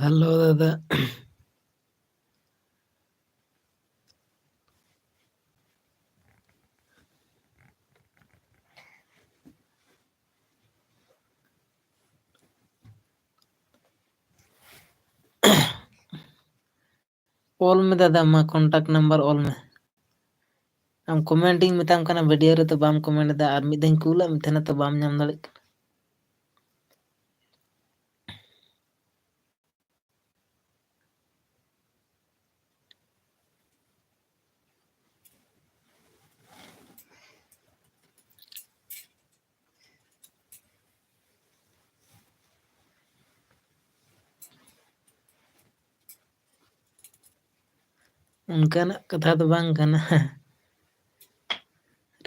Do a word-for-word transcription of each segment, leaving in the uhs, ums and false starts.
Hello ᱫᱟᱫᱟ᱾ ᱚᱞ ᱢᱮ ᱫᱟᱫᱟ, ᱢᱟ contact number ᱚᱞ ᱢᱮ᱾ ᱟᱢ comment ᱤᱧ ᱢᱮᱛᱟᱢ ᱠᱟᱱᱟ, video ᱨᱮᱛᱚ ᱵᱟᱢ comment ᱮᱫᱟ, ᱟᱨ ᱢᱤᱫ ᱫᱷᱟᱣ ᱤᱧ ᱠᱩᱞᱟᱜ ᱢᱮ ᱛᱟᱦᱮᱱᱟ ᱛᱚ ᱵᱟᱢ ᱧᱟᱢ ᱫᱟᱲᱮᱭᱟᱜ ᱠᱟᱱᱟ᱾ ᱚᱱᱠᱟᱱᱟᱜ ᱠᱟᱛᱷᱟ ᱫᱚ ᱵᱟᱝ ᱠᱟᱱᱟ᱾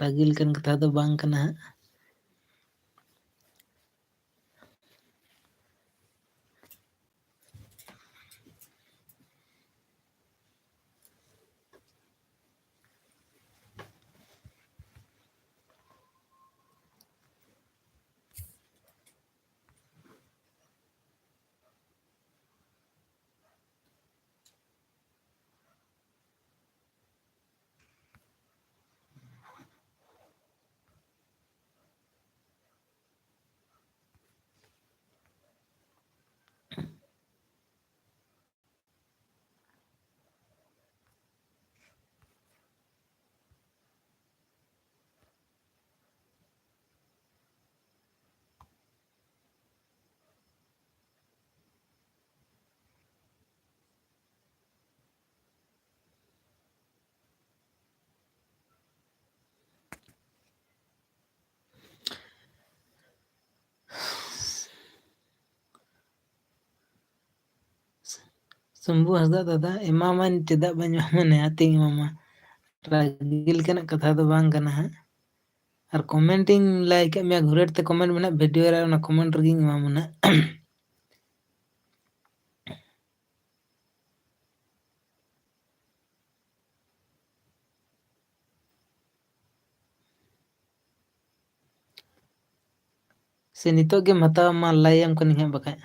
ᱨᱟᱹᱜᱤ ᱞᱮᱠᱟᱱ ᱠᱟᱛᱷᱟ ᱫᱚ ᱵᱟᱝ ᱠᱟᱱᱟ ᱦᱟᱸᱜ᱾ ᱥᱚᱢᱵᱷᱩ ᱦᱟᱸᱥᱫᱟ ᱫᱟᱫᱟ, ᱮᱢᱟᱢᱟᱹᱧ, ᱪᱮᱫᱟᱜ ᱵᱟᱹᱧ ᱮᱢᱟᱢᱟ, ᱱᱮᱦᱟᱛᱤᱧ ᱮᱢᱟᱢᱟ᱾ ᱨᱟᱹᱜᱤ ᱞᱮᱠᱟᱱᱟᱜ ᱠᱟᱛᱷᱟ ᱫᱚ ᱵᱟᱝ ᱠᱟᱱᱟ ᱦᱟᱸᱜ᱾ ᱟᱨ comment ᱤᱧ like ᱠᱮᱫ ᱢᱮᱭᱟ, ᱜᱷᱩᱨᱮᱴ ᱛᱮ comment ᱢᱮᱱᱟᱜ video ᱨᱮ, ᱚᱱᱟ comment ᱨᱮᱜᱮᱧ ᱮᱢᱟᱢᱟ ᱱᱟᱜ᱾ ᱥᱮ ᱱᱤᱛᱚᱜ ᱜᱮᱢ ᱦᱟᱛᱟᱣᱟ? ᱢᱟ ᱞᱟᱹᱭᱟᱢ ᱠᱟᱹᱱᱟᱹᱧ ᱦᱟᱸᱜ ᱵᱟᱠᱷᱟᱡ᱾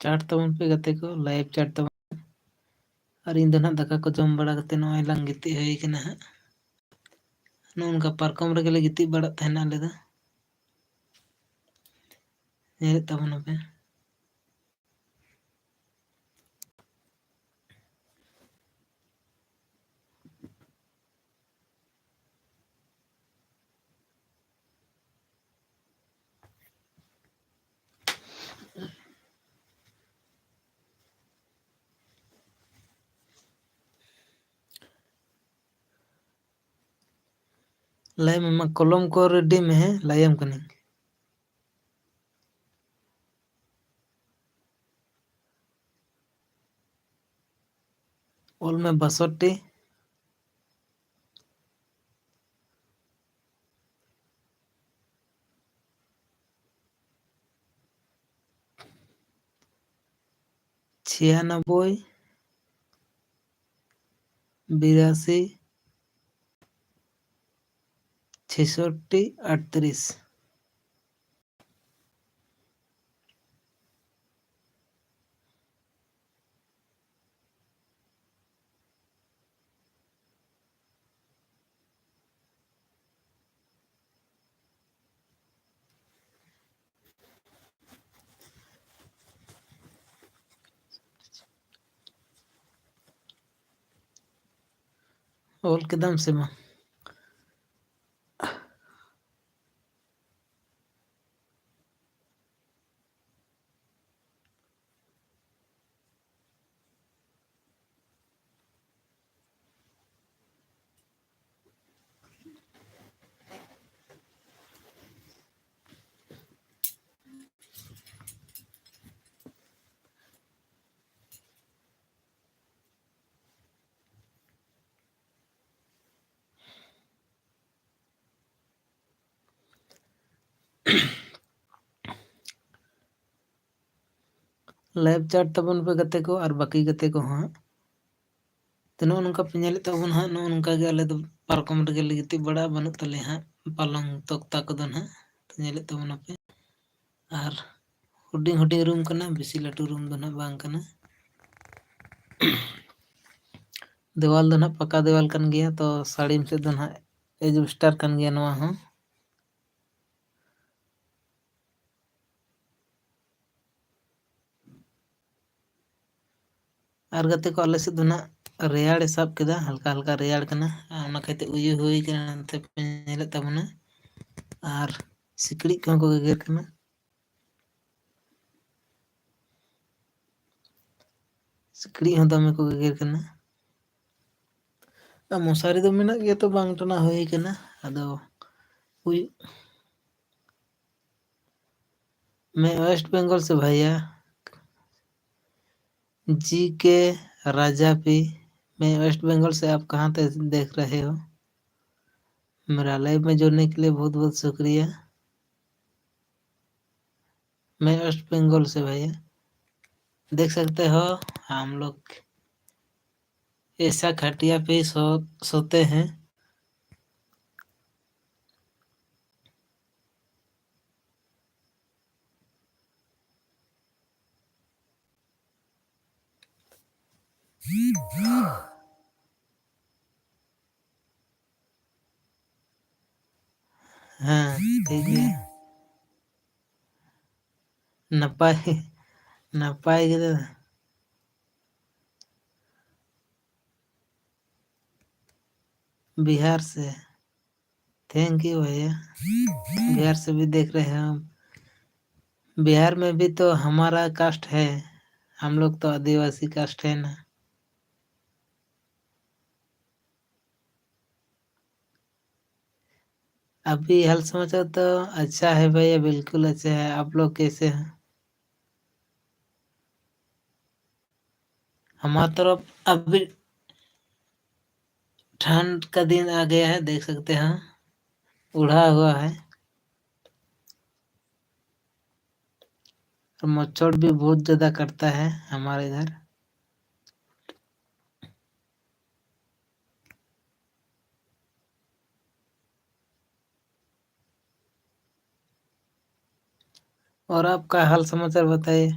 ᱪᱟᱴ ᱛᱟᱵᱚᱱ ᱯᱮ ᱜᱟᱛᱮ ᱠᱚ, ᱞᱟᱭᱤᱵᱷ ᱪᱟᱴ ᱛᱟᱵᱚᱱ᱾ ᱟᱨ ᱤᱧ ᱫᱚ ᱱᱟᱦᱟᱜ ᱫᱟᱠᱟ ᱠᱚ ᱡᱚᱢ ᱵᱟᱲᱟ ᱠᱟᱛᱮ ᱱᱚᱜᱼᱚᱭ ᱞᱟᱝ ᱜᱤᱛᱤᱡ ᱦᱩᱭ ᱠᱟᱱᱟ ᱦᱟᱸᱜ᱾ ᱱᱚᱜᱼᱚ ᱱᱚᱝᱠᱟ ᱯᱟᱨᱠᱚᱢ ᱨᱮᱜᱮ ᱞᱮ ᱜᱤᱛᱤᱡ ᱵᱟᱲᱟᱜ ᱛᱟᱦᱮᱱᱟ ᱟᱞᱮ ᱫᱚ᱾ ᱧᱮᱞᱮᱫ ᱛᱟᱵᱚᱱᱟᱯᱮ᱾ ᱞᱟᱹᱭ ᱢᱮ ᱢᱟ, ᱠᱚᱞᱚᱢ ᱠᱚ ᱨᱮᱰᱤ ᱢᱮ, ᱦᱮᱸ, ᱞᱟᱹᱭᱟᱢ ᱠᱟᱹᱱᱟᱹᱧ᱾ ᱚᱞ ᱢᱮ ᱵᱟᱥᱚᱴᱴᱤ᱾ ᱪᱷᱤᱭᱟᱱᱚᱵᱵᱳᱭ, ᱵᱤᱨᱟᱥᱤ, ᱪᱷᱮᱥᱚᱴᱴᱤ, ᱟᱴᱛᱨᱤᱥ᱾ ᱚᱞ ᱠᱮᱫᱟᱢ ᱥᱮ ᱵᱟᱝ? ᱞᱟᱭᱤᱵᱷ ᱪᱟᱴ ᱛᱟᱵᱚᱱ ᱯᱮ ᱜᱟᱛᱮ ᱠᱚ ᱟᱨ ᱵᱟᱹᱠᱤ ᱜᱟᱛᱮ ᱠᱚᱦᱚᱸ ᱦᱟᱸᱜ᱾ ᱛᱚ, ᱱᱚᱜᱼᱚ ᱱᱚᱝᱠᱟ ᱯᱮ ᱧᱮᱞᱮᱫ ᱛᱟᱵᱚᱱᱟ ᱦᱟᱸᱜ, ᱱᱚᱜᱼᱚ ᱱᱚᱝᱠᱟ ᱜᱮ ᱟᱞᱮ ᱫᱚ ᱯᱟᱨᱠᱚᱢ ᱨᱮᱜᱮ ᱞᱮ ᱜᱤᱛᱤᱡ ᱵᱟᱲᱟᱜᱼᱟ, ᱵᱟᱹᱱᱩᱜ ᱛᱟᱞᱮᱭᱟ ᱦᱟᱸᱜ ᱯᱟᱞᱚᱝ ᱛᱚᱠᱛᱟ ᱠᱚᱫᱚ ᱱᱟᱦᱟᱜ᱾ ᱛᱚ, ᱧᱮᱞᱮᱫ ᱛᱟᱵᱚᱱᱟᱯᱮ᱾ ᱟᱨ ᱦᱩᱰᱤᱧ ᱦᱩᱰᱤᱧ ᱨᱩᱢ ᱠᱟᱱᱟ, ᱵᱮᱥᱤ ᱞᱟᱹᱴᱩ ᱨᱩᱢ ᱫᱚ ᱱᱟᱦᱟᱜ ᱵᱟᱝ ᱠᱟᱱᱟ᱾ ᱫᱮᱣᱟᱞ ᱫᱚ ᱱᱟᱦᱟᱜ ᱯᱟᱠᱟ ᱫᱮᱣᱟᱞ ᱠᱟᱱ ᱜᱮᱭᱟ, ᱛᱚ ᱥᱟᱹᱲᱤᱢ ᱥᱮᱫ ᱫᱚ ᱱᱟᱦᱟᱜ ᱮᱡᱵᱮᱥᱴᱟᱨ ᱠᱟᱱ ᱜᱮᱭᱟ ᱱᱚᱣᱟ ᱦᱚᱸ᱾ ᱟᱨ ᱜᱟᱛᱮ ᱠᱚ, ᱟᱞᱮ ᱥᱮᱫ ᱫᱚ ᱱᱟᱜ ᱨᱮᱭᱟᱲᱮ ᱥᱟᱵ ᱠᱮᱫᱟ, ᱦᱟᱞᱠᱟ ᱦᱟᱞᱠᱟ ᱨᱮᱭᱟᱲ ᱠᱟᱱᱟ, ᱟᱨ ᱚᱱᱟ ᱠᱷᱟᱹᱛᱤᱨ ᱩᱭᱩ ᱦᱩᱭ ᱠᱟᱱᱟ, ᱱᱚᱛᱮ ᱯᱮ ᱧᱮᱞᱮᱫ ᱛᱟᱵᱚᱱᱟ᱾ ᱟᱨ ᱥᱤᱠᱲᱤᱡ ᱠᱚᱦᱚᱸ ᱠᱚ ᱜᱮᱜᱮᱨ ᱠᱟᱱᱟ᱾ ᱥᱤᱠᱲᱤᱡ ᱦᱚᱸ ᱫᱚᱢᱮ ᱠᱚ ᱜᱮᱜᱮᱨ ᱠᱟᱱᱟ᱾ ᱟᱨ ᱢᱚᱥᱟᱨᱤ ᱫᱚ ᱢᱮᱱᱟᱜ ᱜᱮᱭᱟ, ᱛᱚ ᱵᱟᱝ ᱴᱟᱱᱟ ᱦᱩᱭ ᱠᱟᱱᱟ᱾ ᱟᱫᱚ ᱦᱩᱭ, मैं वेस्ट बंगाल से भैया। जी के राजा पी, मैं वेस्ट बंगाल से। आप कहाँ से देख रहे हो? मेरा लाइव में जुड़ने के लिए बहुत बहुत शुक्रिया। मैं वेस्ट बंगाल से भैया। देख सकते हो, हम लोग ऐसा खटिया पे सो सोते हैं। ᱦᱮᱸ, ᱴᱷᱤᱠ ᱜᱮᱭᱟ᱾ ᱱᱟᱯᱟᱭ, ᱱᱟᱯᱟᱭ ᱜᱮ ᱫᱟᱫᱟ᱾ बिहार से। थैंक यू भैया, बिहार से भी देख रहे हैं हम। बिहार में भी तो हमारा कास्ट है, हम लोग तो आदिवासी कास्ट है ना। अभी हाल समाचार तो अच्छा है भैया, बिल्कुल अच्छा है। आप लोग कैसे हैं? हमारे तरफ अभी ठंड का दिन आ गया है, देख सकते हैं, उड़ा हुआ है। और मच्छर भी बहुत ज़्यादा काटता है हमारे इधर। और आपका हाल समाचार बताइए।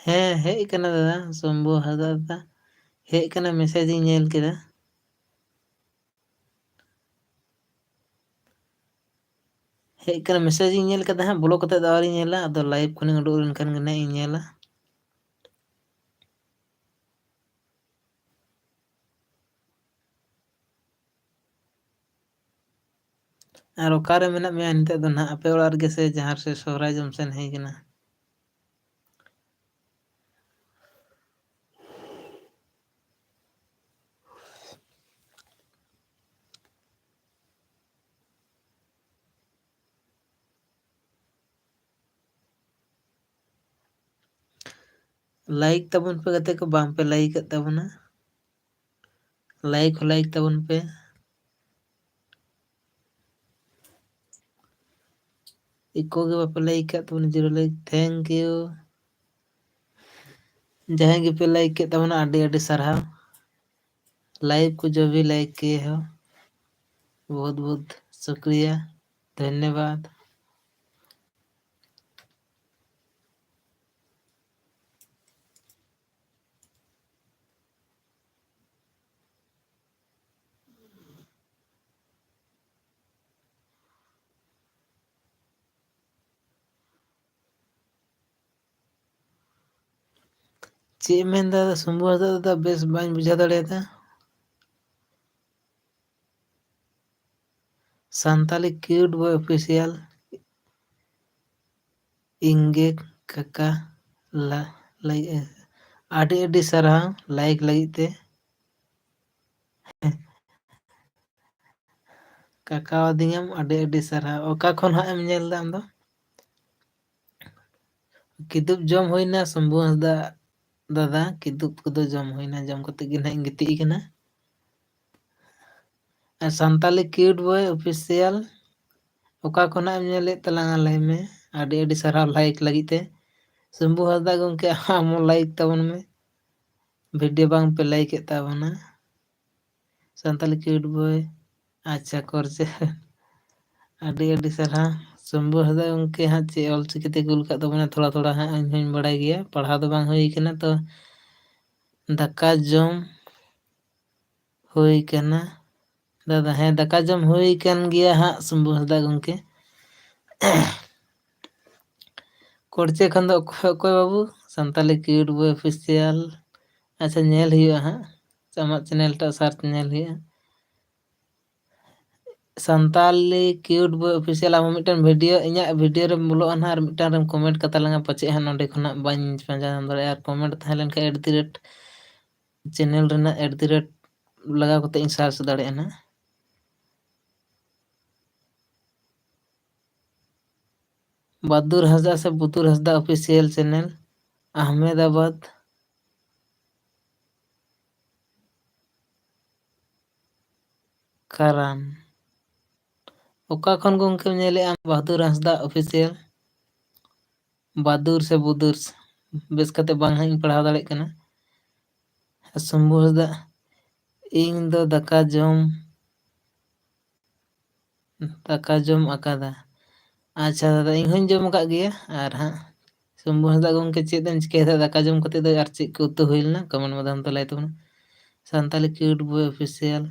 ᱦᱮᱸ, ᱦᱮᱡ ᱠᱟᱱᱟ ᱫᱟᱫᱟ, ᱥᱚᱢᱵᱷᱩ ᱦᱟᱸᱥᱫᱟ ᱫᱟᱫᱟ᱾ ᱦᱮᱡ ᱠᱟᱱᱟ, message ᱤᱧ ᱧᱮᱞ ᱠᱮᱫᱟ᱾ ᱦᱮᱡ ᱠᱟᱱᱟ, message ᱤᱧ ᱧᱮᱞ ᱠᱟᱫᱟ ᱦᱟᱸᱜ, ᱵᱚᱞᱚ ᱠᱟᱛᱮ ᱫᱚ ᱟᱹᱣᱨᱤᱧ ᱧᱮᱞᱟ, ᱟᱫᱚ live ᱠᱷᱚᱱᱤᱧ ᱩᱰᱩᱠ ᱞᱮᱱᱠᱷᱟᱱ ᱜᱮ ᱱᱟᱦᱟᱜ ᱤᱧ ᱧᱮᱞᱟ᱾ ᱟᱨ ᱚᱠᱟᱨᱮ ᱢᱮᱱᱟᱜ ᱢᱮᱭᱟ ᱱᱤᱛᱚᱜ ᱫᱚ ᱱᱟᱦᱟᱜ? ᱟᱯᱮ ᱚᱲᱟᱜ ᱨᱮᱜᱮ ᱥᱮ ᱡᱟᱦᱟᱸ ᱥᱮᱫ ᱥᱚᱦᱨᱟᱭ ᱡᱚᱢ ᱥᱮᱱ ᱦᱮᱡ ᱠᱟᱱᱟ? Like ᱛᱟᱵᱚᱱ ᱯᱮ ᱜᱟᱛᱮ ᱠᱚ, ᱵᱟᱝ ᱯᱮ like ᱮᱫ ᱛᱟᱵᱚᱱᱟ᱾ Like ᱦᱚᱸ like ᱛᱟᱵᱚᱱ ᱯᱮ᱾ ᱮᱠᱚ ᱜᱮ ᱵᱟᱯᱮ like ᱠᱟᱜ ᱛᱟᱵᱚᱱᱟ, zero like᱾ Thank you᱾ ᱡᱟᱦᱟᱸᱭ ᱜᱮᱯᱮ like ᱠᱮᱫ ᱛᱟᱵᱚᱱᱟ, ᱟᱹᱰᱤ ᱟᱹᱰᱤ ᱥᱟᱨᱦᱟᱣ᱾ Live ᱠᱚ ᱡᱚᱵᱤ like ᱠᱮ ᱦᱚᱸ, ᱵᱚᱦᱩᱛ ᱵᱚᱦᱩᱛ ᱥᱩᱠᱨᱤᱭᱟ, ᱫᱷᱚᱱᱭᱚᱵᱟᱫ᱾ ᱪᱮᱫ ᱮᱢ ᱢᱮᱱᱫᱟ ᱥᱚᱢᱵᱷᱩ ᱦᱟᱸᱥᱫᱟ ᱫᱟᱫᱟ? ᱵᱮᱥ ᱵᱟᱹᱧ ᱵᱩᱡᱷᱟᱹᱣ ᱫᱟᱲᱮᱭᱟᱫᱟ᱾ ᱥᱟᱱᱛᱟᱞᱤ cute boy official, ᱤᱧᱜᱮ ᱠᱟᱠᱟ ᱞᱟ-, ᱞᱟᱹᱭ, ᱟᱹᱰᱤ ᱟᱹᱰᱤ ᱥᱟᱨᱦᱟᱣ like ᱞᱟᱹᱜᱤᱫ ᱛᱮ᱾ ᱠᱟᱠᱟᱣᱟᱫᱤᱧᱟᱢ, ᱟᱹᱰᱤ ᱟᱹᱰᱤ ᱥᱟᱨᱦᱟᱣ᱾ ᱚᱠᱟ ᱠᱷᱚᱱ ᱦᱟᱸᱜ ᱮᱢ ᱧᱮᱞ ᱮᱫᱟ ᱟᱢ ᱫᱚ? ᱠᱤᱫᱩᱵ ᱡᱚᱢ ᱦᱩᱭᱱᱟ ᱥᱚᱢᱵᱷᱩ ᱦᱟᱸᱥᱫᱟ ᱫᱟᱫᱟ, ᱠᱤᱫᱩᱵ ᱠᱚᱫᱚ ᱡᱚᱢ ᱦᱩᱭᱱᱟ, ᱡᱚᱢ ᱠᱟᱛᱮ ᱜᱮ ᱱᱟᱦᱟᱜ ᱤᱧ ᱜᱤᱛᱤᱡ ᱟᱠᱟᱱᱟ᱾ ᱟᱨ ᱥᱟᱱᱛᱟᱞᱤ ᱠᱤᱭᱩᱴ ᱵᱚᱭ ᱚᱯᱷᱤᱥᱤᱭᱟᱞ, ᱚᱠᱟ ᱠᱷᱚᱱᱟᱜ ᱮᱢ ᱧᱮᱞᱮᱫ ᱛᱟᱞᱟᱝᱟ ᱞᱟᱹᱭ ᱢᱮ? ᱟᱹᱰᱤ ᱟᱹᱰᱤ ᱥᱟᱨᱦᱟᱣ ᱞᱟᱭᱤᱠ ᱞᱟᱹᱜᱤᱫ ᱛᱮ᱾ ᱥᱚᱢᱵᱷᱩ ᱦᱟᱸᱥᱫᱟ ᱜᱚᱢᱠᱮ, ᱟᱢ ᱦᱚᱸ ᱞᱟᱭᱤᱠ ᱛᱟᱵᱚᱱ ᱢᱮ, ᱵᱷᱤᱰᱤᱭᱳ ᱵᱟᱝ ᱯᱮ ᱞᱟᱭᱤᱠ ᱮᱫ ᱛᱟᱵᱚᱱᱟ᱾ ᱥᱟᱱᱛᱟᱞᱤ ᱠᱤᱭᱩᱴ ᱵᱚᱭ, ᱟᱪᱪᱷᱟ, ᱠᱚᱨᱪᱮ᱾ ᱟᱹᱰᱤ ᱟᱹᱰᱤ ᱥᱟᱨᱦᱟᱣ᱾ ᱥᱚᱢᱵᱷᱩ ᱦᱟᱸᱥᱫᱟ ᱜᱚᱢᱠᱮ ᱦᱟᱸᱜ ᱪᱮᱫ ᱚᱞ ᱪᱤᱠᱤ ᱛᱮ ᱠᱩᱞ ᱠᱟᱜ ᱛᱟᱵᱚᱱᱟ, ᱛᱷᱚᱲᱟ ᱛᱷᱚᱲᱟ ᱦᱟᱸᱜ ᱤᱧ ᱦᱚᱸᱧ ᱵᱟᱲᱟᱭ ᱜᱮᱭᱟ, ᱯᱟᱲᱦᱟᱣ ᱫᱚ ᱵᱟᱝ ᱦᱩᱭ ᱠᱟᱱᱟ᱾ ᱛᱚ ᱫᱟᱠᱟ ᱡᱚᱢ ᱦᱩᱭ ᱠᱟᱱᱟ ᱫᱟᱫᱟ? ᱦᱮᱸ, ᱫᱟᱠᱟ ᱡᱚᱢ ᱦᱩᱭ ᱠᱟᱱ ᱜᱮᱭᱟ ᱦᱟᱸᱜ ᱥᱚᱢᱵᱷᱩ ᱦᱟᱸᱥᱫᱟ ᱜᱚᱢᱠᱮ᱾ ᱠᱚᱲᱪᱮ ᱠᱷᱚᱱ ᱫᱚ ᱚᱠᱚᱭ, ᱚᱠᱚᱭ ᱵᱟᱹᱵᱩ? ᱥᱟᱱᱛᱟᱞᱤ ᱠᱤᱭᱩᱴ ᱵᱚᱭ ᱚᱯᱷᱤᱥᱤᱭᱟᱞ᱾ ᱟᱪᱪᱷᱟ, ᱧᱮᱞ ᱦᱩᱭᱩᱜᱼᱟ ᱦᱟᱸᱜ, ᱟᱢᱟᱜ ᱪᱮᱱᱮᱞ ᱴᱟᱜ ᱥᱟᱨᱪ ᱧᱮᱞ ᱦᱩᱭᱩᱜᱼᱟ᱾ ᱥᱟᱱᱛᱟᱞᱤ ᱠᱤᱭᱩᱴ ᱵᱚᱭ ᱚᱯᱷᱤᱥᱤᱭᱟᱞ, ᱟᱢ ᱦᱚᱸ ᱢᱤᱫᱴᱮᱱ ᱵᱷᱤᱰᱤᱭᱳ, ᱤᱧᱟᱹᱜ ᱵᱷᱤᱰᱤᱭᱳ ᱨᱮᱢ ᱵᱚᱞᱚᱜᱼᱟ ᱱᱟᱦᱟᱜ ᱟᱨ ᱢᱤᱫᱴᱟᱝ ᱨᱮᱢ ᱠᱚᱢᱮᱱᱴ ᱠᱟᱛᱟ ᱞᱟᱝᱟ, ᱯᱟᱪᱮᱫ ᱦᱟᱸᱜ ᱱᱚᱸᱰᱮ ᱠᱷᱚᱱᱟᱜ ᱵᱟᱹᱧ ᱯᱟᱸᱡᱟ ᱧᱟᱢ ᱫᱟᱲᱮᱭᱟᱜᱼᱟ᱾ ᱟᱨ ᱠᱚᱢᱮᱱᱴ ᱛᱟᱦᱮᱸ ᱞᱮᱱᱠᱷᱟᱱ ᱮᱴ ᱫᱤ ᱨᱮᱴ ᱪᱮᱱᱮᱞ ᱨᱮᱱᱟᱜ ᱮᱴ ᱫᱤ ᱨᱮᱴ ᱞᱟᱜᱟᱣ ᱠᱟᱛᱮ ᱤᱧ ᱥᱟᱨᱪ ᱫᱟᱲᱮᱭᱟᱜᱼᱟ ᱱᱟᱦᱟᱜ᱾ ᱵᱟᱫᱩᱨ ᱦᱟᱸᱥᱫᱟ ᱥᱮ ᱵᱩᱫᱩᱨ ᱦᱟᱸᱥᱫᱟ ᱚᱯᱷᱤᱥᱤᱭᱟᱞ ᱪᱮᱱᱮᱞ, ᱟᱦᱢᱮᱫᱟᱵᱟᱫᱽ᱾ ᱠᱟᱨᱟᱱ᱾ ᱚᱠᱟ ᱠᱷᱚᱱ ᱜᱚᱢᱠᱮᱢ ᱧᱮᱞᱮᱫᱼᱟ ᱵᱟᱦᱟᱫᱩᱨ ᱦᱟᱸᱥᱫᱟ ᱚᱯᱷᱤᱥᱤᱭᱟᱞ? ᱵᱟᱫᱩᱨ ᱥᱮ ᱵᱩᱫᱩᱨ? ᱵᱮᱥ ᱠᱟᱛᱮ ᱵᱟᱝ ᱦᱟᱸᱜ ᱤᱧ ᱯᱟᱲᱦᱟᱣ ᱫᱟᱲᱮᱭᱟᱜ ᱠᱟᱱᱟ᱾ ᱥᱚᱢᱵᱷᱩ ᱦᱟᱸᱥᱫᱟ, ᱤᱧ ᱫᱚ ᱫᱟᱠᱟ ᱡᱚᱢ, ᱫᱟᱠᱟ ᱡᱚᱢ ᱟᱠᱟᱫᱟ᱾ ᱟᱪᱪᱷᱟ ᱫᱟᱫᱟ, ᱤᱧ ᱦᱚᱸᱧ ᱡᱚᱢ ᱟᱠᱟᱫ ᱜᱮᱭᱟ᱾ ᱟᱨ ᱦᱟᱸᱜ ᱥᱚᱢᱵᱷᱩ ᱦᱟᱸᱥᱫᱟ ᱜᱚᱢᱠᱮ, ᱪᱮᱫ ᱮᱢ ᱪᱤᱠᱟᱹᱭᱮᱫᱟ? ᱫᱟᱠᱟ ᱡᱚᱢ ᱠᱟᱛᱮ ᱫᱚ ᱟᱨ ᱪᱮᱫ ᱠᱚ ᱩᱛᱩ ᱦᱩᱭ ᱞᱮᱱᱟ? ᱠᱚᱢᱮᱱᱴ ᱢᱟᱫᱽᱫᱷᱚᱢ ᱛᱮ ᱞᱟᱹᱭ ᱛᱟᱵᱚᱱᱟ᱾ ᱥᱟᱱᱛᱟᱞᱤ ᱠᱤᱭᱩᱴ ᱵᱚᱭ ᱚᱯᱷᱤᱥᱤᱭᱟᱞ,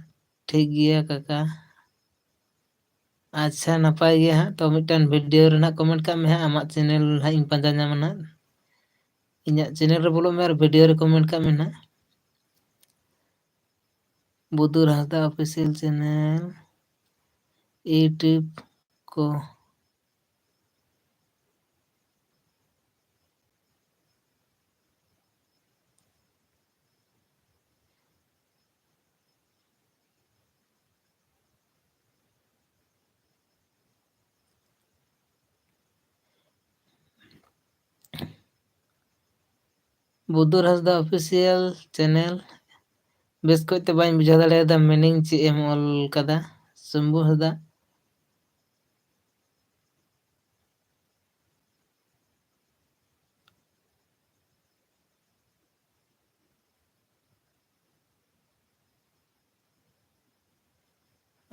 ᱴᱷᱤᱠ ᱜᱮᱭᱟ ᱠᱟᱠᱟ᱾ ᱟᱪᱪᱷᱟ, ᱱᱟᱯᱟᱭ ᱜᱮ ᱦᱟᱸᱜ᱾ ᱛᱚ, ᱢᱤᱫᱴᱟᱝ ᱵᱷᱤᱰᱤᱭᱳ ᱨᱮ ᱱᱟᱦᱟᱜ ᱠᱚᱢᱮᱱᱴ ᱠᱟᱜ ᱢᱮ ᱦᱟᱸᱜ, ᱟᱢᱟᱜ ᱪᱮᱱᱮᱞ ᱦᱟᱸᱜ ᱤᱧ ᱯᱟᱸᱡᱟ ᱧᱟᱢᱟ ᱱᱟᱦᱟᱜ᱾ ᱤᱧᱟᱹᱜ ᱪᱮᱱᱮᱞ ᱨᱮ ᱵᱚᱞᱚᱜ ᱢᱮ ᱟᱨ ᱵᱷᱤᱰᱤᱭᱳ ᱨᱮ ᱠᱚᱢᱮᱱᱴ ᱠᱟᱜ ᱢᱮ ᱱᱟᱦᱟᱜ᱾ ᱵᱩᱫᱩᱨ ᱦᱟᱸᱥᱫᱟ ᱚᱯᱷᱤᱥᱤᱭᱟᱞ ᱪᱮᱱᱮᱞ, ᱤᱭᱩᱴᱩᱵᱽ ᱠᱚ᱾ ᱵᱩᱫᱩᱨ ᱦᱟᱸᱥᱫᱟ ᱚᱯᱷᱤᱥᱤᱭᱟᱞ ᱪᱮᱱᱮᱞ᱾ ᱵᱮᱥ ᱠᱚᱡ ᱛᱮ ᱵᱟᱹᱧ ᱵᱩᱡᱷᱟᱹᱣ ᱫᱟᱲᱮᱭᱟᱫᱟ, ᱢᱤᱱᱤᱝ ᱪᱮᱫ ᱮᱢ ᱚᱞ ᱠᱟᱫᱟ, ᱥᱚᱢᱵᱷᱩ ᱦᱟᱸᱥᱫᱟ᱾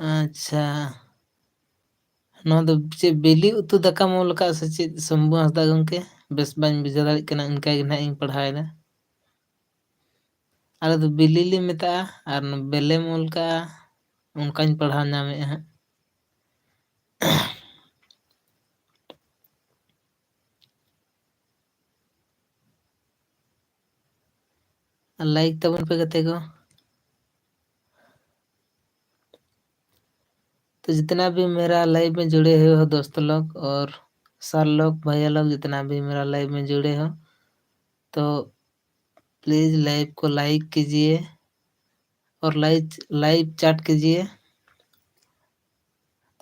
ᱟᱪᱪᱷᱟ, ᱱᱚᱣᱟ ᱫᱚ ᱪᱮᱫ ᱵᱤᱞᱤ ᱩᱛᱩ ᱫᱟᱠᱟᱢ ᱚᱞ ᱟᱠᱟᱫ ᱥᱮ ᱪᱮᱫ, ᱥᱚᱢᱵᱷᱩ ᱦᱟᱸᱥᱫᱟ ᱜᱚᱢᱠᱮ? ᱵᱮᱥ ᱵᱟᱹᱧ ᱵᱩᱡᱷᱟᱹᱣ ᱫᱟᱲᱮᱭᱟᱜ ᱠᱟᱱᱟ, ᱤᱱᱠᱟ ᱜᱮ ᱱᱟᱦᱟᱜ ᱤᱧ ᱯᱟᱲᱦᱟᱣᱮᱫᱟ᱾ ᱟᱞᱮ ᱫᱚ ᱵᱤᱞᱤ ᱞᱮ ᱢᱮᱛᱟᱜᱼᱟ, ᱟᱨ ᱵᱮᱞᱮᱢ ᱚᱞ ᱠᱟᱜᱼᱟ, ᱚᱱᱠᱟᱧ ᱯᱟᱲᱦᱟᱣ ᱧᱟᱢᱮᱫᱼᱟ ᱦᱟᱸᱜ᱾ ᱞᱟᱭᱤᱠ ᱛᱟᱵᱚᱱ ᱯᱮ ᱜᱟᱛᱮ ᱠᱚ᱾ तो जितना भी मेरा लाइव में जुड़े हुए हो दोस्त लोग और सर लोग, भैया लोग, जितना भी मेरा लाइव में जुड़े हो, तो प्लीज लाइव को लाइक कीजिए और लाइव लाइव चैट कीजिए,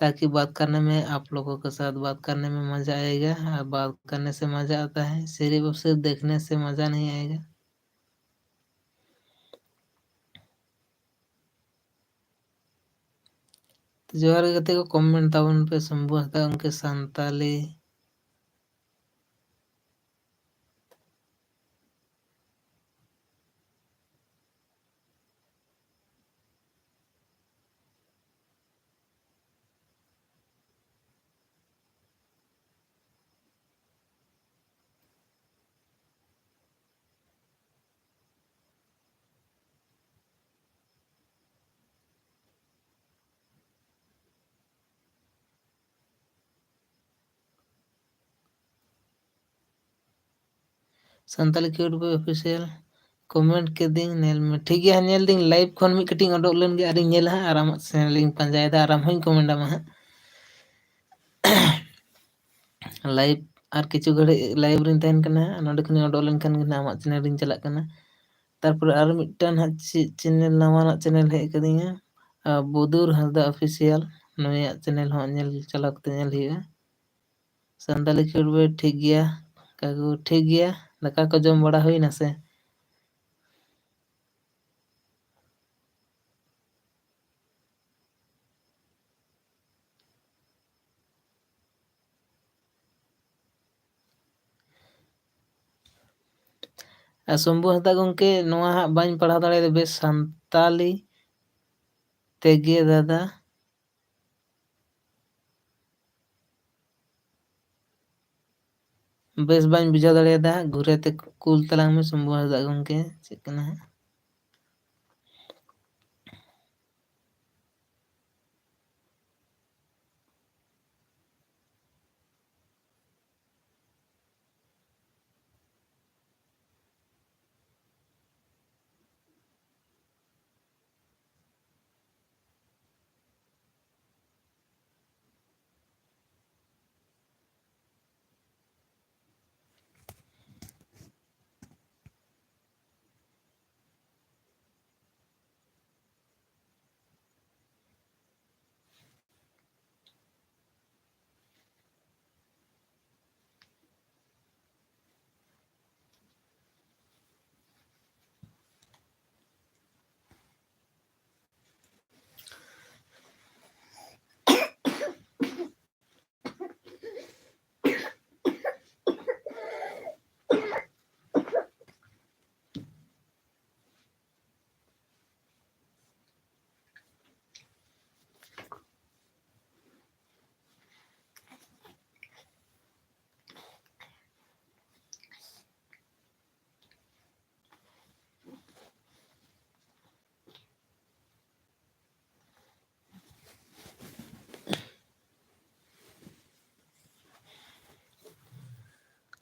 ताकि बात करने में, आप लोगों के साथ बात करने में मज़ा आएगा। और बात करने से मज़ा आता है, सिर्फ और सिर्फ देखने से मज़ा नहीं आएगा। ᱛᱚ ᱡᱚᱦᱟᱨ ᱜᱮ ᱜᱟᱛᱮ ᱠᱚ, ᱠᱚᱢᱮᱱᱴ ᱛᱟᱵᱚᱱ ᱯᱮ ᱥᱚᱢᱵᱷᱩ ᱦᱟᱸᱥᱫᱟ ᱜᱚᱢᱠᱮ ᱥᱟᱱᱛᱟᱞᱤ᱾ ᱥᱟᱱᱛᱟᱞᱤ ᱠᱤᱭᱩᱴ ᱵᱚᱭ ᱚᱯᱷᱤᱥᱤᱭᱟᱞ, ᱠᱚᱢᱮᱱᱴ ᱠᱤᱫᱟᱹᱧ, ᱧᱮᱞ ᱢᱮ᱾ ᱴᱷᱤᱠ ᱜᱮᱭᱟ, ᱧᱮᱞ ᱫᱟᱹᱧ, ᱞᱟᱭᱤᱵᱷ ᱠᱷᱚᱱ ᱢᱤᱫ ᱠᱟᱹᱴᱤᱡ ᱤᱧ ᱚᱰᱚᱠ ᱞᱮᱱ ᱜᱮ, ᱟᱨᱤᱧ ᱧᱮᱞᱟ ᱦᱟᱸᱜ, ᱟᱨ ᱟᱢᱟᱜ ᱪᱮᱱᱮᱞ ᱤᱧ ᱯᱟᱸᱡᱟᱭᱮᱫᱟ, ᱟᱨ ᱟᱢ ᱦᱚᱸᱧ ᱠᱚᱢᱮᱱᱴ ᱟᱢᱟ ᱦᱟᱸᱜ᱾ ᱞᱟᱭᱤᱵᱷ, ᱟᱨ ᱠᱤᱪᱷᱩ ᱜᱷᱟᱹᱲᱤᱡ ᱞᱟᱭᱤᱵᱷ ᱨᱤᱧ ᱛᱟᱦᱮᱱ ᱠᱟᱱᱟ ᱦᱟᱸᱜ, ᱱᱚᱸᱰᱮ ᱠᱷᱚᱱᱤᱧ ᱚᱰᱚᱠ ᱞᱮᱱᱠᱷᱟᱱ ᱜᱮ ᱦᱟᱸᱜ ᱟᱢᱟᱜ ᱪᱮᱱᱮᱞ ᱨᱤᱧ ᱪᱟᱞᱟᱜ ᱠᱟᱱᱟ᱾ ᱛᱟᱨᱯᱚᱨᱮ ᱟᱨ ᱢᱤᱫᱴᱟᱝ ᱦᱟᱸᱜ ᱪᱮᱫ ᱪᱮᱱᱮᱞ, ᱱᱟᱣᱟᱱᱟᱜ ᱪᱮᱱᱮᱞ ᱦᱮᱡ ᱠᱟᱹᱫᱤᱧᱟ, ᱟᱨ ᱵᱩᱫᱩᱨ ᱦᱟᱸᱥᱫᱟ ᱚᱯᱷᱤᱥᱤᱭᱟᱞ, ᱱᱩᱭᱟᱜ ᱪᱮᱱᱮᱞ ᱦᱚᱸ ᱧᱮᱞ, ᱪᱟᱞᱟᱣ ᱠᱟᱛᱮ ᱧᱮᱞ ᱦᱩᱭᱩᱜᱼᱟ᱾ ᱥᱟᱱᱛᱟᱞᱤ ᱠᱤᱭᱩᱴ ᱵᱚᱭ, ᱴᱷᱤᱠ ᱜᱮᱭᱟ, ᱟᱹᱜᱩ ᱴᱷᱤᱠ ᱜᱮᱭᱟ, ᱫᱟᱠᱟ ᱠᱚ ᱡᱚᱢ ᱵᱟᱲᱟ ᱦᱩᱭᱱᱟ ᱥᱮ? ᱟᱨ ᱥᱚᱢᱵᱷᱩ ᱦᱟᱸᱥᱫᱟ ᱜᱚᱢᱠᱮ, ᱱᱚᱣᱟ ᱦᱟᱸᱜ ᱵᱟᱹᱧ ᱯᱟᱲᱦᱟᱣ ᱫᱟᱲᱮᱭᱟᱫᱟ ᱵᱮᱥ, ᱥᱟᱱᱛᱟᱞᱤ ᱛᱮᱜᱮ ᱫᱟᱫᱟ᱾ ᱵᱮᱥ ᱵᱟᱹᱧ ᱵᱩᱡᱷᱟᱹᱣ ᱫᱟᱲᱮᱭᱟᱫᱟ, ᱜᱷᱩᱨᱟᱹ ᱛᱮ ᱠᱩᱞ ᱛᱟᱞᱟᱝ ᱢᱮ ᱥᱚᱢᱵᱷᱩ ᱦᱟᱸᱥᱫᱟ ᱜᱚᱢᱠᱮ, ᱪᱮᱫ ᱠᱟᱱᱟ ᱦᱟᱸᱜ?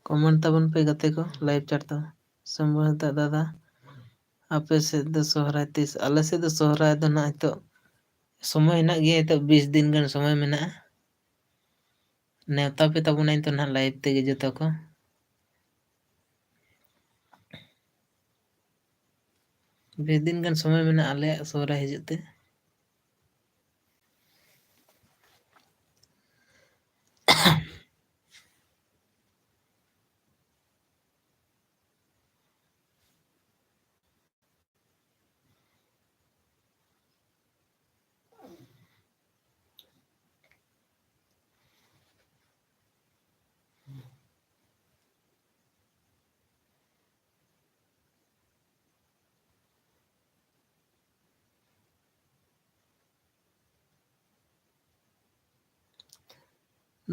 Comment ᱛᱟᱵᱚᱱ ᱯᱮ ᱜᱟᱛᱮ ᱠᱚ, live chat ᱛᱟᱵᱚᱱ᱾ ᱥᱚᱢᱵᱷᱩ ᱦᱟᱸᱥᱫᱟ ᱫᱟᱫᱟ, ᱟᱯᱮ ᱥᱮᱫ ᱫᱚ ᱥᱚᱦᱨᱟᱭ ᱛᱤᱥ? ᱟᱞᱮ ᱥᱮᱫ ᱫᱚ ᱥᱚᱦᱨᱟᱭ ᱫᱚ ᱱᱟᱦᱟᱜ ᱱᱤᱛᱚᱜ ᱥᱚᱢᱚᱭ ᱦᱮᱱᱟᱜ ᱜᱮᱭᱟ, ᱱᱤᱛᱚᱜ ᱵᱤᱥ ᱫᱤᱱ ᱜᱟᱱ ᱥᱚᱢᱚᱭ ᱢᱮᱱᱟᱜᱼᱟ᱾ ᱱᱮᱣᱛᱟ ᱯᱮ ᱛᱟᱵᱚᱱᱟᱹᱧ ᱛᱚ ᱱᱟᱦᱟᱜ live ᱛᱮᱜᱮ ᱡᱚᱛᱚ ᱠᱚ᱾ ᱵᱤᱥ ᱫᱤᱱ ᱜᱟᱱ ᱥᱚᱢᱚᱭ ᱢᱮᱱᱟᱜᱼᱟ ᱟᱞᱮᱭᱟᱜ ᱥᱚᱦᱨᱟᱭ ᱦᱤᱡᱩᱜ ᱛᱮ᱾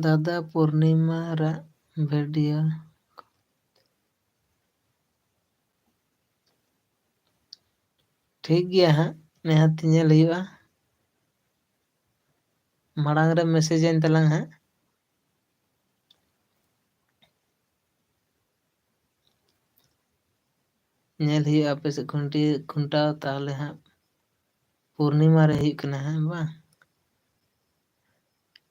ᱫᱟᱫᱟ ᱯᱩᱨᱱᱤᱢᱟ ᱨᱟᱜ ᱵᱷᱤᱰᱤᱭᱳ᱾ ᱴᱷᱤᱠ ᱜᱮᱭᱟ ᱦᱟᱸᱜ, ᱱᱤᱦᱟᱹᱛ ᱧᱮᱞ ᱦᱩᱭᱩᱜᱼᱟ᱾ ᱢᱟᱲᱟᱝ ᱨᱮ ᱢᱮᱥᱮᱡᱽ ᱟᱹᱧ ᱛᱟᱞᱟᱝ ᱦᱟᱸᱜ᱾ ᱧᱮᱞ ᱦᱩᱭᱩᱜᱼᱟ ᱟᱯᱮ ᱥᱮᱫ ᱠᱷᱩᱱᱴᱤ, ᱠᱷᱩᱱᱴᱟᱹᱣ ᱛᱟᱦᱚᱞᱮ ᱦᱟᱸᱜ ᱯᱩᱨᱱᱤᱢᱟ ᱨᱮ ᱦᱩᱭᱩᱜ ᱠᱟᱱᱟ ᱦᱟᱸᱜ, ᱵᱟᱝ?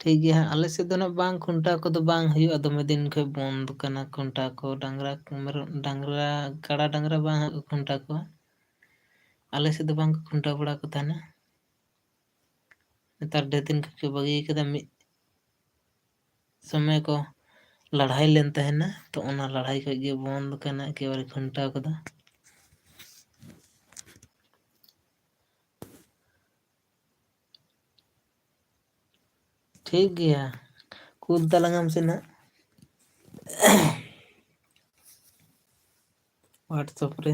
ᱴᱷᱤᱠ ᱜᱮᱭᱟ ᱦᱟᱸᱜ, ᱟᱞᱮ ᱥᱮᱫ ᱫᱚ ᱱᱟᱜ ᱵᱟᱝ, ᱠᱷᱩᱱᱴᱟᱹᱣ ᱠᱚᱫᱚ ᱵᱟᱝ ᱦᱩᱭᱩᱜᱼᱟ, ᱫᱚᱢᱮ ᱫᱤᱱ ᱠᱷᱚᱡ ᱵᱚᱱᱫ ᱠᱟᱱᱟ ᱠᱷᱩᱱᱴᱟᱹᱣ ᱠᱚ᱾ ᱰᱟᱝᱨᱟ, ᱢᱮᱨᱚᱢ, ᱰᱟᱝᱨᱟ, ᱠᱟᱲᱟ ᱰᱟᱝᱨᱟ ᱵᱟᱝ ᱦᱟᱸᱜ ᱠᱚ ᱠᱷᱩᱱᱴᱟᱹᱣ ᱠᱚᱣᱟ᱾ ᱟᱞᱮ ᱥᱮᱫ ᱫᱚ ᱵᱟᱝ ᱠᱚ ᱠᱷᱩᱱᱴᱟᱹᱣ ᱵᱟᱲᱟ ᱠᱚ ᱛᱟᱦᱮᱱᱟ᱾ ᱱᱮᱛᱟᱨ ᱰᱷᱮᱨ ᱫᱤᱱ ᱠᱷᱚᱡ ᱠᱚ ᱵᱟᱹᱜᱤ ᱠᱟᱫᱟ᱾ ᱢᱤᱫ ᱥᱚᱢᱚᱭ ᱠᱚ ᱞᱟᱲᱦᱟᱭ ᱞᱮᱱ ᱛᱟᱦᱮᱱᱟ, ᱛᱚ ᱚᱱᱟ ᱞᱟᱲᱦᱟᱭ ᱠᱷᱚᱡ ᱜᱮ ᱵᱚᱱᱫ ᱠᱟᱱᱟ ᱮᱠᱮᱵᱟᱨᱮ ᱠᱷᱩᱱᱴᱟᱹᱣ ᱠᱚᱫᱚ᱾ ᱴᱷᱤᱠ ᱜᱮᱭᱟ, ᱠᱩᱞ ᱛᱟᱞᱟᱝ ᱟᱢ ᱥᱮ ᱱᱟᱜ WhatsApp ᱨᱮ᱾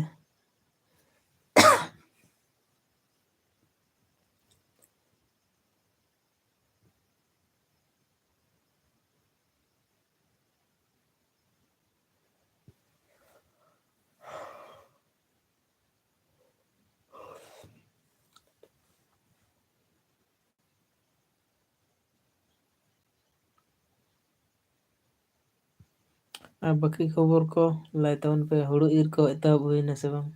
ᱟᱨ ᱵᱟᱹᱠᱤ ᱠᱷᱚᱵᱚᱨ ᱠᱚ ᱞᱟᱹᱭ ᱛᱟᱵᱚᱱ ᱯᱮ, ᱦᱩᱲᱩ ᱤᱨ ᱠᱚ ᱮᱛᱚᱦᱚᱵ ᱦᱩᱭᱱᱟ ᱥᱮ ᱵᱟᱝ?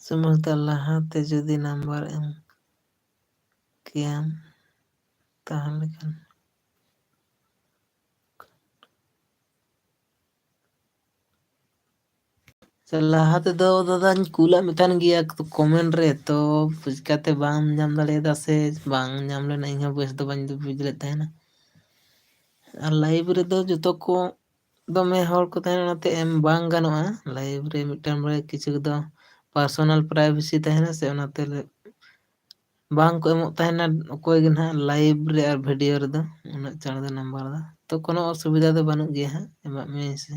ᱥᱚᱢᱚᱥᱛᱟ ᱞᱟᱦᱟᱛᱮ ᱡᱩᱫᱤ ᱱᱟᱢᱵᱟᱨ ᱮᱢ ᱠᱮᱭᱟᱢ ᱛᱟᱦᱞᱮ ᱠᱷᱟᱱ᱾ ᱥᱮ ᱞᱟᱦᱟ ᱛᱮᱫᱚ ᱫᱟᱫᱟᱧ ᱠᱩᱞᱟᱫ ᱢᱮ ᱛᱟᱦᱮᱱ ᱜᱮᱭᱟ comment ᱨᱮ, ᱛᱚ ᱪᱤᱠᱟᱹᱛᱮ ᱵᱟᱢ ᱧᱟᱢ ᱫᱟᱲᱮᱭᱟᱫᱟ ᱥᱮ ᱵᱟᱝ ᱧᱟᱢ ᱞᱮᱱᱟ, ᱤᱧᱦᱚᱸ ᱵᱮᱥ ᱫᱚ ᱵᱟᱹᱧ ᱵᱩᱡᱽ ᱞᱮᱫ ᱛᱟᱦᱮᱱᱟ᱾ ᱟᱨ live ᱨᱮᱫᱚ ᱡᱚᱛᱚ ᱠᱚ ᱫᱚᱢᱮ ᱦᱚᱲ ᱠᱚ ᱛᱟᱦᱮᱱᱟ, ᱚᱱᱟᱛᱮ ᱮᱢ ᱵᱟᱝ ᱜᱟᱱᱚᱜᱼᱟ᱾ ᱞᱟᱭᱤᱵᱷ ᱨᱮ ᱢᱤᱫᱴᱟᱝ ᱵᱟᱨᱭᱟ ᱠᱤᱪᱷᱩ ᱫᱚ ᱯᱟᱨᱥᱚᱱᱟᱞ ᱯᱨᱟᱭᱵᱷᱮᱥᱤ ᱛᱟᱦᱮᱱᱟ ᱥᱮ, ᱚᱱᱟᱛᱮ ᱵᱟᱝ ᱠᱚ ᱮᱢᱚᱜ ᱛᱟᱦᱮᱱᱟ ᱚᱠᱚᱭ ᱜᱮ ᱱᱟᱦᱟᱜ ᱞᱟᱭᱤᱵᱷ ᱨᱮ ᱟᱨ ᱵᱷᱤᱰᱤᱭᱳ ᱨᱮᱫᱚ ᱩᱱᱟᱹᱜ ᱪᱟᱬ ᱫᱚ ᱱᱟᱢᱵᱟᱨ ᱫᱚ᱾ ᱛᱚ, ᱠᱳᱱᱳ ᱚᱥᱩᱵᱤᱫᱷᱟ ᱫᱚ ᱵᱟᱹᱱᱩᱜ ᱜᱮᱭᱟ ᱦᱟᱸᱜ, ᱮᱢᱟᱜ ᱢᱮᱭᱟᱭ ᱥᱮ᱾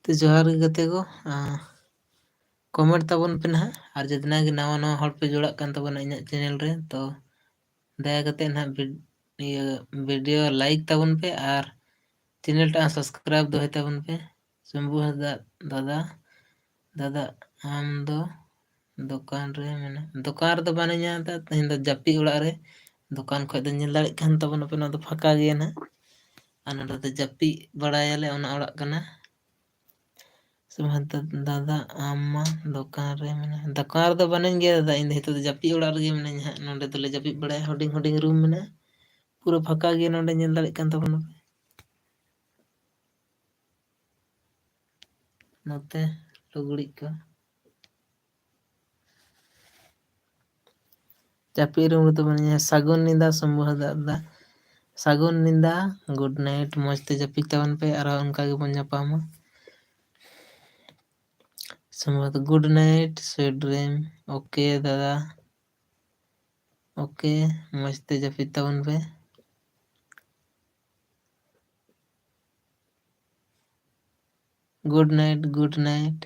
ᱛᱚ ᱡᱚᱦᱟᱨ ᱜᱮ ᱜᱟᱛᱮ ᱠᱚ, ᱟᱸ, ᱠᱚᱢᱮᱱᱴ ᱛᱟᱵᱚᱱ ᱯᱮ ᱱᱟᱦᱟᱜ, ᱟᱨ ᱡᱟᱫᱤᱱᱟ ᱜᱮ ᱱᱟᱣᱟ ᱱᱟᱣᱟ ᱦᱚᱲ ᱯᱮ ᱡᱚᱲᱟᱜ ᱠᱟᱱ ᱛᱟᱵᱚᱱᱟ ᱤᱧᱟᱹᱜ ᱪᱮᱱᱮᱞ ᱨᱮ, ᱛᱚ ᱫᱟᱭᱟ ᱠᱟᱛᱮ ᱱᱟᱦᱟᱜ ᱵᱷᱤᱰ-, ᱤᱭᱟᱹ, ᱵᱷᱤᱰᱤᱭᱳ ᱞᱟᱭᱤᱠ ᱛᱟᱵᱚᱱ ᱯᱮ ᱟᱨ ᱪᱮᱱᱮᱞ ᱴᱟᱜ ᱥᱟᱵᱥᱠᱨᱟᱭᱤᱵ ᱫᱚᱦᱚᱭ ᱛᱟᱵᱚᱱ ᱯᱮ᱾ ᱥᱚᱢᱵᱷᱩ ᱦᱟᱸᱥᱫᱟ ᱫᱟᱫᱟ, ᱫᱟᱫᱟ ᱟᱢ ᱫᱚ ᱫᱚᱠᱟᱱ ᱨᱮ ᱢᱮᱱᱟᱜ, ᱫᱚᱠᱟᱱ ᱨᱮᱫᱚ ᱵᱟᱹᱱᱩᱧᱟ, ᱛᱮᱦᱮᱧ ᱫᱚ ᱡᱟᱹᱯᱤᱫ ᱚᱲᱟᱜ ᱨᱮ᱾ ᱫᱚᱠᱟᱱ ᱠᱷᱚᱡ ᱫᱚ ᱧᱮᱞ ᱫᱟᱲᱮᱭᱟᱜ ᱠᱟᱱ ᱛᱟᱵᱚᱱᱟᱯᱮ, ᱱᱚᱣᱟ ᱫᱚ ᱯᱷᱟᱸᱠᱟ ᱜᱮᱭᱟ ᱱᱟᱦᱟᱜ᱾ ᱟᱨ ᱱᱚᱰᱮ ᱫᱚ ᱡᱟᱹᱯᱤᱫ ᱵᱟᱲᱟᱭᱟᱞᱮ, ᱚᱱᱟ ᱚᱲᱟᱜ ᱠᱟᱱᱟ᱾ ᱥᱚᱢᱵᱷᱩ ᱦᱟᱸᱥᱫᱟ ᱫᱟᱫᱟ ᱟᱢ ᱢᱟ ᱫᱚᱠᱟᱱ ᱨᱮ ᱢᱮᱱᱟᱜ, ᱫᱚᱠᱟᱱ ᱨᱮᱫᱚ ᱵᱟᱹᱱᱩᱧ ᱜᱮᱭᱟ ᱫᱟᱫᱟ, ᱤᱧ ᱫᱚ ᱱᱤᱛᱚᱜ ᱫᱚ ᱡᱟᱹᱯᱤᱫ ᱚᱲᱟᱜ ᱨᱮᱜᱮ ᱢᱤᱱᱟᱹᱧᱟ ᱦᱟᱸᱜ᱾ ᱱᱚᱰᱮ ᱫᱚᱞᱮ ᱡᱟᱹᱯᱤᱫ ᱵᱟᱲᱟᱭᱟ, ᱦᱩᱰᱤᱧ ᱦᱩᱰᱤᱧ ᱨᱩᱢ ᱢᱮᱱᱟᱜᱼᱟ, ᱯᱩᱨᱟᱹ ᱯᱷᱟᱸᱠᱟ ᱜᱮᱭᱟ, ᱱᱚᱰᱮ ᱧᱮᱞ ᱫᱟᱲᱮᱭᱟᱜ ᱠᱟᱱ ᱛᱟᱵᱚᱱᱟᱯᱮ᱾ ᱱᱚᱛᱮ ᱞᱩᱜᱽᱲᱤᱡ ᱠᱚ᱾ ᱡᱟᱹᱯᱤᱫ ᱨᱩᱢ ᱨᱮᱫᱚ ᱢᱮᱱᱟᱧᱟ᱾ ᱥᱟᱹᱜᱩᱱ ᱧᱤᱫᱟᱹ ᱥᱚᱢᱵᱷᱩ ᱦᱟᱸᱥᱫᱟ ᱫᱟ᱾ ᱥᱟᱹᱜᱩᱱ ᱧᱤᱫᱟᱹ, ᱜᱩᱰ ᱱᱟᱭᱤᱴ, ᱢᱚᱡᱽ ᱛᱮ ᱡᱟᱹᱯᱤᱫ ᱛᱟᱵᱚᱱ ᱯᱮ, ᱟᱨᱦᱚᱸ ᱚᱱᱠᱟ ᱜᱮᱵᱚᱱ ᱧᱟᱯᱟᱢᱟ᱾ Shambhu Hansda, good night, sweet dream. Okay ᱫᱟᱫᱟ, ᱳᱠᱮ, ᱢᱚᱡᱽ ᱛᱮ ᱡᱟᱹᱯᱤᱫ ᱛᱟᱵᱚᱱ ᱯᱮ᱾ Good night, good night.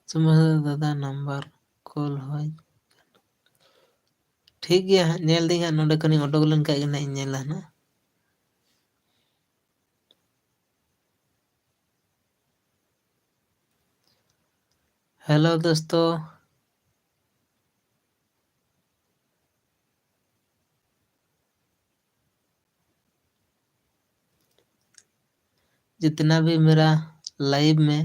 Suma ᱫᱟᱫᱟ ᱱᱟᱢᱵᱟᱨ ᱠᱚᱞ ᱦᱚᱭ᱾ ᱴᱷᱤᱠ ᱜᱮᱭᱟ ᱦᱟᱸᱜ, ᱧᱮᱞ ᱫᱟᱹᱧ ᱦᱟᱸᱜ, ᱱᱚᱸᱰᱮ ᱠᱷᱚᱱᱤᱧ ᱚᱰᱚᱠ ᱞᱮᱱ ᱠᱷᱟᱡ ᱜᱮ ᱱᱟᱦᱟᱜ ᱤᱧ ᱧᱮᱞᱟ ᱱᱟᱦᱟᱜ᱾ हेलो दोस्तों, जितना भी मेरा लाइव में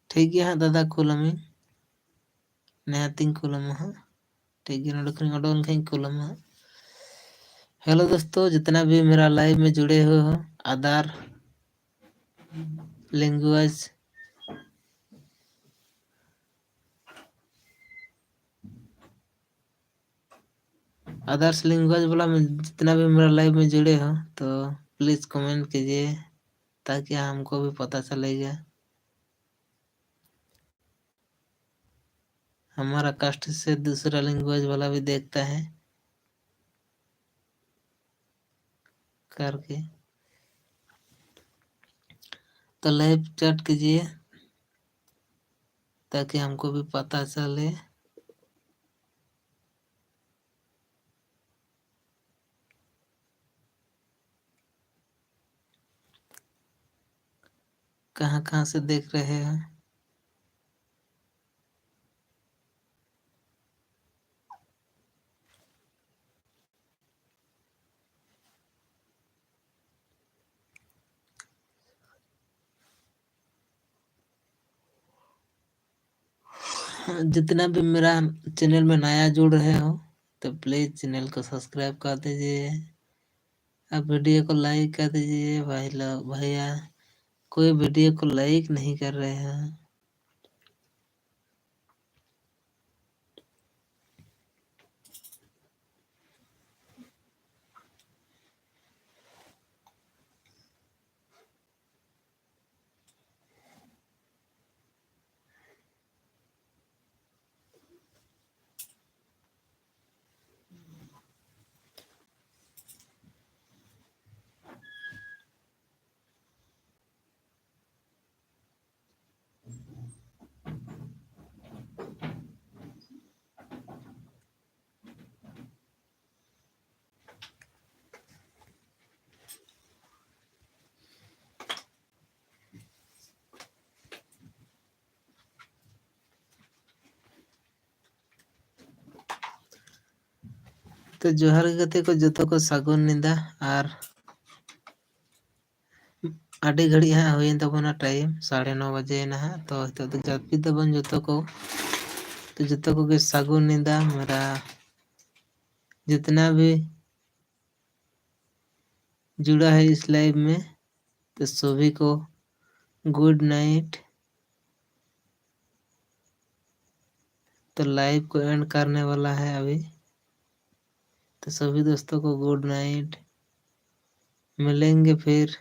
ᱴᱷᱤᱠ ᱜᱮᱭᱟ ᱦᱟᱸᱜ ᱫᱟᱫᱟ, ᱠᱩᱞ ᱟᱢᱟᱹᱧ, ᱱᱤᱦᱟᱹᱛᱤᱧ ᱠᱩᱞ ᱟᱢᱟ ᱦᱟᱸᱜ᱾ ᱴᱷᱤᱠ ᱜᱮᱭᱟ, ᱱᱚᱰᱮ ᱠᱷᱚᱱᱤᱧ ᱚᱰᱚᱠ ᱞᱮᱱᱠᱷᱟᱱ ᱤᱧ ᱠᱩᱞ ᱟᱢᱟ ᱦᱟᱸᱜ᱾ हेलो दोस्तों, जितना भी मेरा लाइव में जुड़े हुए हो, अदर लैंग्वेज अदर्स लैंग्वेज वाला में जितना भी मेरा लाइव में जुड़े हो, तो प्लीज कमेंट कीजिए, ताकि हमको भी पता चलेगा। हमारा कास्ट से दूसरा लैंग्वेज वाला भी देखता है करके। तो लाइव चैट कीजिए, ताकि हमको भी पता चले। कहाँ कहाँ से देख रहे हैं? जितना भी मेरा चैनल में नया जुड़ रहे हो, तो प्लीज चैनल को सब्सक्राइब कर दीजिए। आप वीडियो को लाइक कर दीजिए भाई लोग। भैया, कोई वीडियो को लाइक नहीं कर रहे हैं। ᱛᱚ ᱡᱚᱦᱟᱨ ᱜᱮ ᱜᱟᱛᱮ ᱠᱚ, ᱡᱚᱛᱚ ᱠᱚ ᱥᱟᱹᱜᱩᱱ ᱧᱤᱫᱟᱹ᱾ ᱟᱨ ᱟᱹᱰᱤ ᱜᱷᱟᱹᱲᱤᱡ ᱦᱟᱸᱜ ᱦᱩᱭᱮᱱ ᱛᱟᱵᱚᱱᱟ ᱴᱟᱭᱤᱢ, ᱥᱟᱲᱮ ᱱᱚ ᱵᱟᱡᱮᱭᱮᱱᱟ ᱦᱟᱸᱜ᱾ ᱛᱚ ᱱᱤᱛᱚᱜ ᱫᱚ ᱡᱟᱹᱯᱤᱫ ᱫᱟᱵᱚᱱ ᱡᱚᱛᱚ ᱠᱚ᱾ ᱛᱚ ᱡᱚᱛᱚ ᱠᱚᱜᱮ ᱥᱟᱹᱜᱩᱱ ᱧᱤᱫᱟᱹ᱾ ᱢᱮᱨᱟ ᱡᱤᱛᱱᱟ ᱵᱷᱤ ᱡᱩᱲᱟ ᱦᱟᱭ ᱤᱥ ᱞᱟᱭᱤᱵᱷ ᱢᱮ, ᱛᱚ ᱥᱚᱵᱷᱤ ᱠᱚ ᱜᱩᱰ ᱱᱟᱭᱤᱴ᱾ तो लाइव को एंड करने वाला है अभी। तो सभी दोस्तों को गुड नाइट, मिलेंगे फिर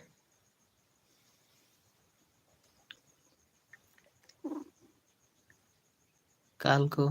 कल को।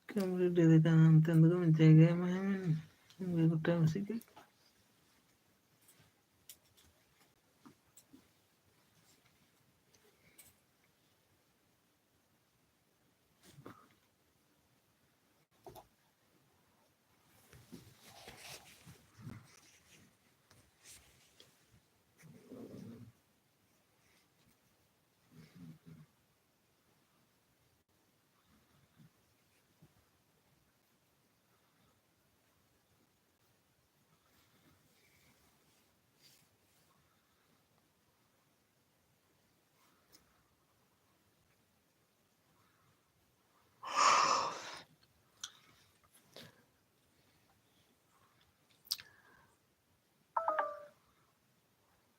ᱠᱟᱹᱢᱤ ᱰᱮᱨᱤ ᱠᱟᱱᱟ ᱦᱟᱱᱛᱮ ᱫᱚ ᱡᱟᱭᱜᱟ ᱮᱢᱟᱭ ᱢᱮ᱾ ᱜᱚᱴᱟ ᱢᱟᱥᱮ ᱠᱟᱹᱡ᱾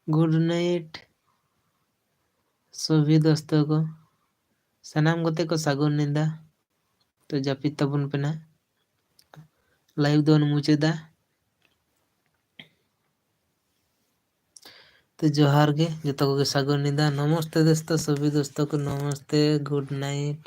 Good night ᱥᱚᱵᱷᱤ ᱫᱳᱥᱛᱚ ᱠᱚ, ᱥᱟᱱᱟᱢ ᱠᱚᱛᱮ ᱠᱚ ᱥᱟᱹᱜᱩᱱ ᱧᱤᱫᱟᱹ᱾ ᱛᱚ ᱡᱟᱹᱯᱤᱫ ᱛᱟᱵᱚᱱ ᱯᱮ ᱱᱟᱦᱟᱜ, live ᱫᱚᱵᱚᱱ ᱢᱩᱪᱟᱹᱫᱟ᱾ ᱛᱚ ᱡᱚᱦᱟᱨ ᱜᱮ ᱡᱚᱛᱚ ᱠᱚᱜᱮ, ᱥᱟᱹᱜᱩᱱ ᱧᱤᱫᱟᱹ᱾ ᱱᱚᱢᱚᱥᱛᱮ ᱫᱳᱥᱛᱚ ᱥᱚᱵᱷᱤ ᱫᱳᱥᱛᱚ ᱠᱚ, ᱱᱚᱢᱚᱥᱛᱮ, good night᱾